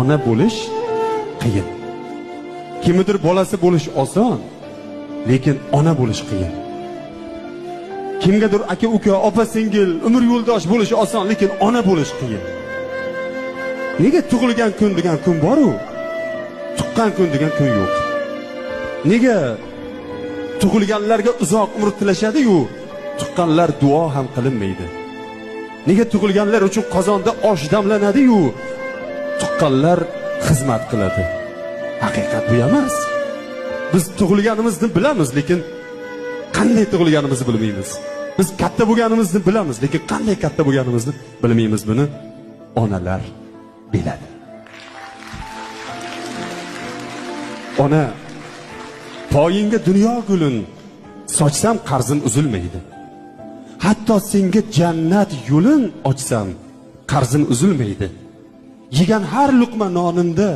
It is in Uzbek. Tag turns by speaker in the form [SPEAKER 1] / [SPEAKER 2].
[SPEAKER 1] ona bo'lish qiyin. Kimnidir bolasi bo'lish oson, lekin ona bo'lish qiyin. Kimgadir aka uka, opa singil, umr yo'ldosh bo'lish oson, lekin ona bo'lish qiyin. Nega tug'ilgan kun degan kun bor-u, tuqqan kun degan kun yo'q? Nega tug'ilganlarga uzoq umr tilashadi-yu, tuqqanlar duo ham qilinmaydi? Nega tug'ilganlar uchun qozonda osh damlanadi-yu, tuqqanlar xizmat qiladi? Haqiqat bu emas. Biz tug'ilganimizni bilamiz, lekin qanday tug'ilganimizni bilmaymiz. Biz katta bo'lganimizni bilamiz, lekin qanday katta bo'lganimizni bilmaymiz. Buni onalar biladi. Ona, poyingga dunyo gulin sochsam qarzim uzilmaydi. Hatto senga jannat yo'lin ochsam qarzim uzilmaydi. Yegan har luqma nonimda